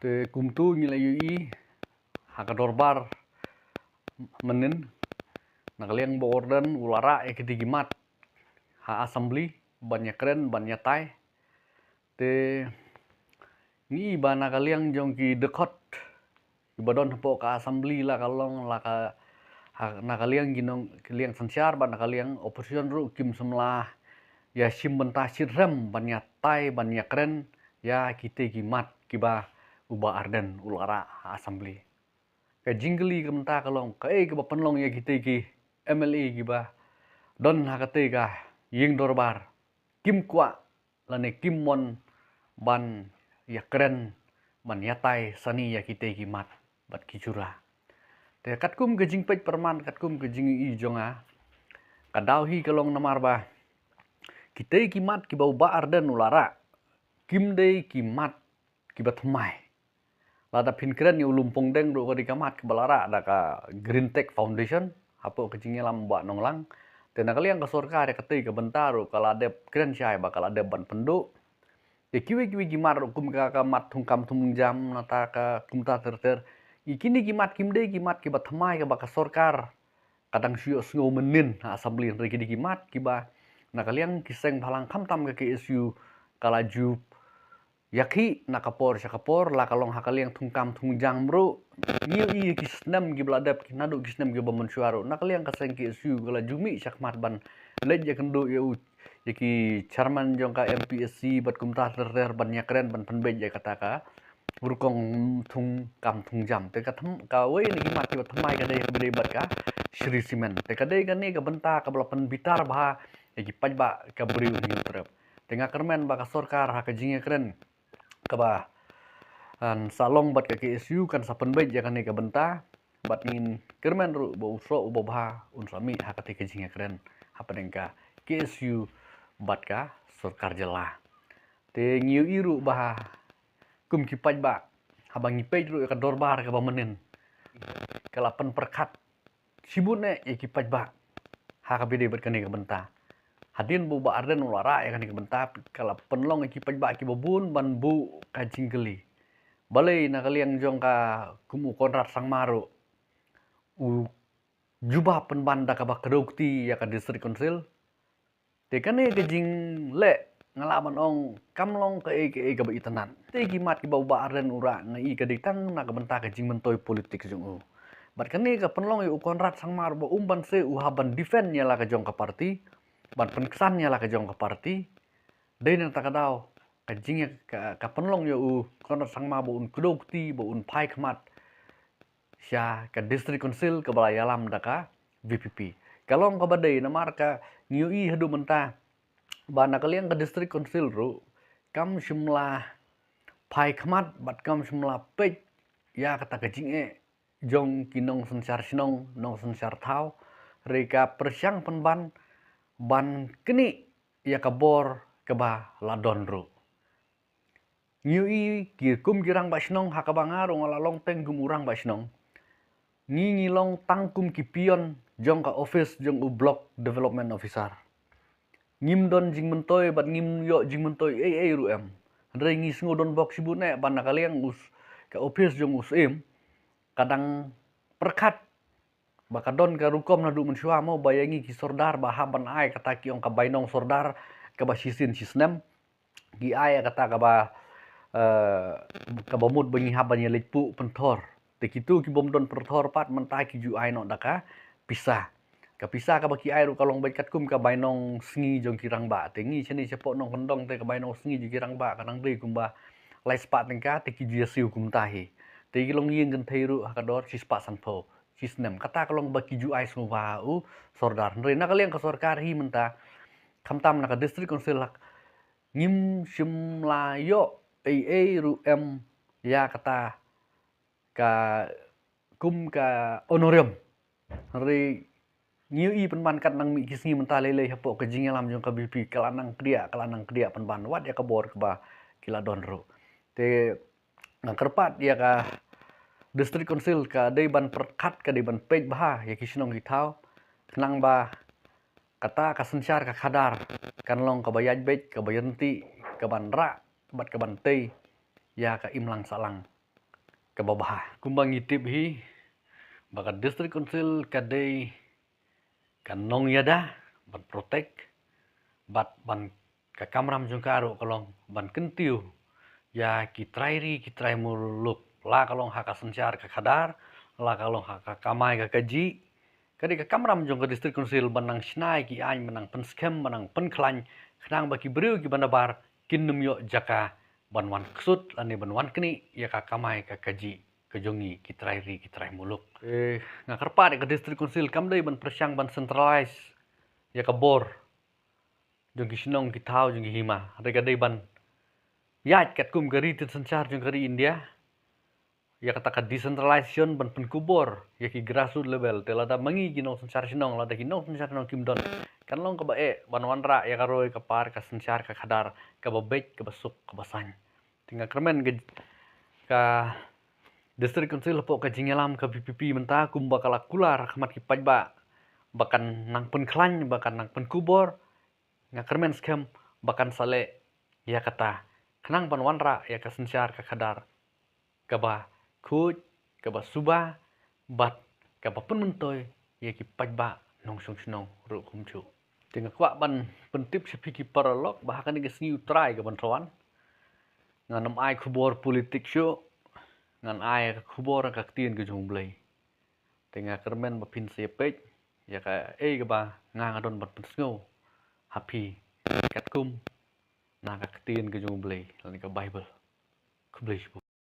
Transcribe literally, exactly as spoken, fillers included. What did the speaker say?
Te kumtu ngi la ïohi ha ka dorbar mynnin, na ka liang Bah Ardent u la rah ïa ki dei ki mat ha assembly ban ïakren ban ïatai. Te ngi ba na ka liang jong ki dkhot kiba don hapoh ka assembly la ka long la ka ha, na ka liang ki nong ki liang synshar bad na ka liang opposition ruh kim shym la ïa shim bynta shitrhem ban ïatai ban ïakren ïa kitei ki mat kiba u Bah Ardent u la rah ha assembly. Ka jingkylli ka mynta ka long kaei kaba pynlong ïa kitei ki M L A kiba don ha katei ka ïing dorbar kim kwah lane kim mon ban ïakren ban ïatai sani ïa kitei ki mat bad ki jura. Te katkum ka jingpeit pyrman katkum ka jingïohi jong nga, ka daw hi ka long namar ba kitei ki mat kiba u Bah Ardent u la rah kim dei ki mat kiba thymmai. Lada phin kren ïa u Lum Pongdeng ruh ka dei ka mat kaba la rah da ka Green Tech Foundation hapoh ka jingïalam Bah Nonglang. Te na ka liang ka sorkar ïa katei ka bynta ruh ka la dep kren shai ba ka la dep ban pynduh. Ïa kiwei kiwei ki mat ruh kum ka, ka mat thungkam thungjam nata ka kumta ter ter. Ïa kine ki mat kim dei ki mat kiba thymmai kaba ka sorkar ka dang shu ïohsngew mynnin ha assembly, hynrei ki dei ki mat kiba na ka liang ki seng bhalang khamtam ka K S U ka la ju ïakhih na ka por sha ka por, la ka long ha ka liang thungkam thungjam ruh. Ngi ïohi ki snem kiba la dep, naduh ki snem kiba mynshuwa ruh na ka liang ka seng K S U ka la ju mih shakhmat ban leit ïakynduh ïa u, ïa ki chairman jong ka M P S C bad kumta ter ter ban ïakren ban pynbeit ïa kata ka rukom thungkam thungjam. Te ka them, kawei na ki mat kiba thymmai ka dei ha kaba dei bad ka Shree Cement. Te ka dei kane ka bynta kaba la pynbitar bha ïa ki paidbah ka Bri u Hynñiewtrep. Te nga kyrmen ba ka sorkar ha ka jingïakren kaba, ah, sa long bad ka K S U kan sa pynbeit ïa kane ka bynta. Bad ngin kyrmen ruh ba u soh u babha un sa mih ha katei ka jingïakren hapdeng ka K S U bad ka sorkar jylla. Te ngi ïohi ruh ba kum ki paidbah haba ngi peit ruh ïa ka dorbar kaba mynnin ka la pynpyrkhat shibun eh ïa ki paidbah ha kaba dei bad kane ka bynta. Hadien ba u Bah Ardent u la rah ïa kane ka bynta ka la pynlong ïa ki paidbah kiba bun ban buh ka jingkylli. Balei na ka liang jong ka kum u Conrad Sangma ruh u jubab pynban da kaba kdew kti ïa ka District Council. Te kane ka jingleh nga lah ban ong kam long kaei kaei kaba itynnad. Te ki mat kiba u Bah Ardent u rah nga i ka dei tang na ka bynta ka jingmyntoi politik jong u. Bad kane ka pynlong ïa u Conrad Sangma ba um ban se u hap ban defend ïa la ka jong ka party, ban pynksan ïa la ka jong ka party. Dei na kata ka daw ka jing ka, ka pynlong ïa u Conrad Sangma ba un kdew kti, ba un phai khmat sha ka District Council kaba la ïalam da ka V P P. Ka long kaba dei namar ka ngi ïohi haduh mynta ba na ka liang ka District Council ruh kam shym la phai khmat bad kam shym la peit ïa kata ka jingeh jong ki nongsynshar shnong, nongsynshar thaw, hynrei ka pyrshang pynban ban knieh ïa ka bor kaba la don ruh. Ngi ïohi ki kum ki rangbah shnong ha kaba nga ruh nga la long teng kum u rangbah shnong. Ngi ngi long tang kum ki peon jong ka office jong u Block Development Officer. Ngim don jingmyntoi bad ngim ïoh jingmyntoi ei ei ruh em. Hynrei ngi sngew donbok shibun eh ba na ka liang u s-, ka office jong u Syiem ka dang pyrkhat ba ka don ka rukom naduh mynshuwa mo ba ïa ngi ki sordar ba hap ban ai kata ki ong ka bainong sordar kaba shisien shisnem. Ki ai kata kaba, eh, kaba mut ba ngi hap ban ïa leit puh pynthor. Te kitu ki bym don pynthor pat mynta ki ju ai noh da ka pisa. Ka pisa kaba ki ai ruh ka long beit katkum ka bainong sngi jong ki rangbah. Te ngi shane shapoh Nongkyndong te ka bainong sngi jong ki rangbah ka dang dei kumba lai spah tyngka te ki ju ïa siew kumta hi. Te ki long ïing kynthei ruh ha ka dor shispah sanphew shisnem. Kata ka long ba ki ju ai sngewbha ha u sordar. Hynrei na ka liang ka sorkar hi mynta, khamtam na ka District Council hak, ngim shym la ïoh ei ei ruh em ïa kata ka kum ka honorarium. Hynrei ngi ïohi pynban kat nang mih ki sngi mynta lei lei hapoh ka jingïalam jong ka V P P ka la nang kdiah, ka la nang kdiah pynban wat ïa ka bor kaba ki la don ruh. Te nga kyrpad ïa ka District Council ka dei ban pyrkhat, ka dei ban peit bha ïa ki shnong ki thaw khnang ba kata ka synshar ka khadar kan long kaba ïaid beit, kaba ïaryntih, kaban rah bad kaban tei ïa ka imlang sahlang kaba bha. Kumba ngi tip hi ba ka District Council ka dei ka nongïada ban protect bad ban ka kamram jong ka ruh ka long ban kyntiew ïa ki trai ri ki trai muluk, la ka long ha ka synshar ka khadar, la ka long ha ka kamai ka kajih. Ka dei ka kamram jong ka District Council ban nang shna ïa ki aiñ, ban nang pynskhem, ban nang pynkhlaiñ, khnang ba ki briew kiba nabar kin nym ïoh jaka ban wan ksuid lane ban wan knieh ïa ka kamai ka kajih ka jong ngi ki trai ri ki trai muluk. Eh, nga kyrpad ïa ka District Council kam dei ban pyrshang ban centralize ïa ka bor jong ki shnong ki thaw jong ki hima. Hynrei ka dei ban ïaid katkum ka riti synshar jong ka ri India, ïa kata ka decentralization, ban pynkupbor ïa ki grassroots level. Te lada ma ngi ki nongsynshar shnong, lada ki nongsynshar shnong kim don, kan long kaba eh ban wanrah ïa ka roi ka par, ka synshar ka khadar kaba beit, kaba suk, kaba saiñ. Te nga kyrmen ka, ka District Council hapoh ka jingïalam ka VPP mynta, kumba ka la kular ha khmat ki paidbah ba kan nang pynkhlaiñ, ba kan nang pynkupbor, nga kyrmen skhem ba kan sa leh ïa kata, khnang ban wanrah ïa ka synshar ka khadar kaba khuid, kaba suba bad kaba pynmyntoi ïa ki paidbah nongshong shnong ruh kumjuh. Te nga kwah ban pyntip sha phi ki paralok ba ha kane ka sngi U Trai kaban sa wan, ngan ym ai khubor politik shuh, ngan ai ka khubor ka ktien ka jong U Blei. Te nga kyrmen ba phin sa ïa peit ïa kaei kaba nga nga don ban pynsngew ha phi katkum na ka ktien ka jong U Blei lane ka Baibl. Khublei shibun.